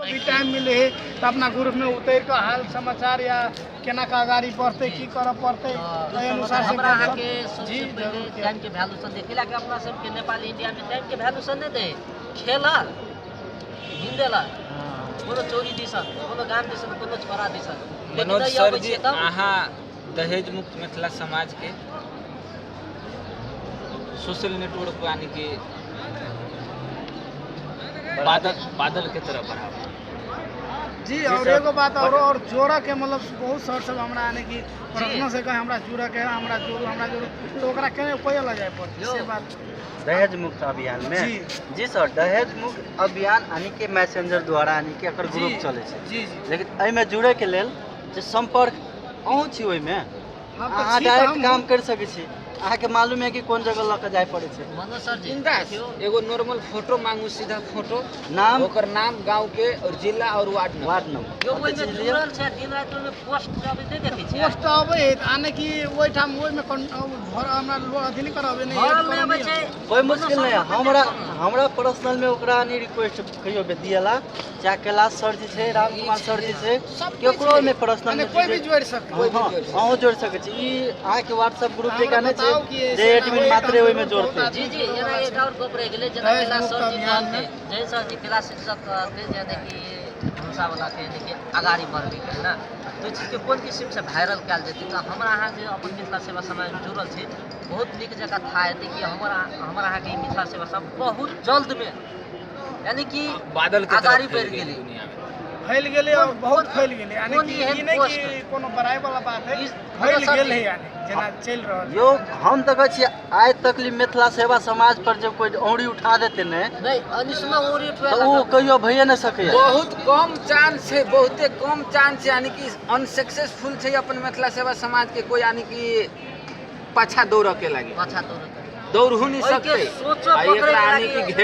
भी टाइम मिले है तऽ अपना ग्रुपमे उतरि कऽ हाल समाचार या केना कऽ अगाड़ी बढ़तै, की करऽ पड़तै, एहि अनुसार से हमरा अहाँके जी सबसे पहिले जरूर। टाइमके वैल्यूशन देखै कि अपना सबके नेपाल इंडियामे टाइमके वैल्यूशन नहि दै, खेलल हिंदेलक कोनो चोरी दिसन, कोनो गाम दिसन, कोनो छोरा दिसन। लेकिन मनोज नहि सर अबै जी, छियै तब अहाँ दहेज मुक्त मिथिला समाज के सोशल नेटवर्क यानी कि बादल बादल के तरह बढ़ावा। जी, और एगो बात और जोड़ा के मतलब बहुत सर सब हमरा यानी कि प्रश्न से कहे हमरा जुड़े के है, हमरा जोड़ू, हमरा जोड़ू, तऽ ओकरा केना कोई लऽ जाय पड़तै से बात। दहेज मुक्त अभियान में? जी। जी सर, दहेज मुक्त अभियान यानी कि मैसेंजर द्वारा यानी कि एकर ग्रुप चलै छै। जी जी लेकिन एहिमे जुड़ैके लेल जे सम्पर्क अहूँ छी ओहिमे, हम तऽ अहाँ छी तऽ डायरेक्ट काम करि सकै छी। अहाँके मालूम है कि कोन जगह लऽ कऽ जाय पड़ै छै। मनोज सर जी, बिंदास। देखियौ, एगो नॉर्मल फोटो मांगू, सीधा फोटो, नाम, ओकर नाम, गांव के और जिला और वार्ड नंबर। Ward number. यौ, ओहिमे जुड़ल छै, दिन राति ओहिमे पोस्ट अबै नहि देखै छियै? पोस्ट अबै है तऽ आने कि ओहिठाम ओहिमे भर हमरा अथी नहि करबै, नहि भरल नहि अबै छै। कोइ मुश्किल नहि है। हमरा हमरा पर्सनलमे ओकरा नहीं रिक्वेस्ट कहियो भी दिएला, चाहे कैलाश सर जी छै, राम कुमार सर जी छै, केकरो मे पर्सनल माने कोई भी जोड़ि सकै। हँ, अहूँ जोड़ि सकै छी। ई अहाँके व्हाट्सएप ग्रुप हमरा जेकाँ नहि बताउ कि छै ऐसे जे एडमिन ओहि मात्रे ठाम ओहिमे बहुत जोड़तै। आदमी जी जी, एना एक आओर गप रहि गेलै, जेना दहेज कैलाश मुक्त सर जी अभियानमे। कहलकै, जय सर जी, कैलाश सर कहलकै यानी कि भनसावलाके यानी कि अगाड़ी बढ़बैके है ने, तऽ ओहि चीजके कोन किसिमसँ वायरल कयल जेतै? तऽ हमरा अहाँ जे अपन मिथिला सेवा समाजमे जुड़ल छी, बहुत नीक जकाँ थाह हेतै कि हमर हमर अहाँके ई मिथिला सेवा सब बहुत जल्दमे यानी कि बादल के तरह अगाड़ी फैल बढ़ि गेल गेलै। दुनिया में। फैल गेलै और बहुत फैल गेलै, यानी कोन कि एहन ई नहि कि पोस्ट? कोनो बड़ाइ वाला बात है, ई फैल सर गेल जी। है, यानी जेना चलि रहल है। यौ, हम तऽ कहै छियै, आइ तक ली मिथिला सेवा समाज पर जब कोइ औंरी उठा देतै ने, नहि, अनिसमा उड़ी तऽ ओ कहियो भइए नहि सकैए। बहुत कम चांस छै, बहुते कम चांस छै, यानी कि अनसक्सेसफुल छै अपन मिथिला सेवा समाज के कोई यानी कि पाछा दौड़ के लागे। पाछा दौड़े दौड़हु नहीं ओहिके सकते सोचो आ पकड़े एकरा के यानी कि लागी। घेर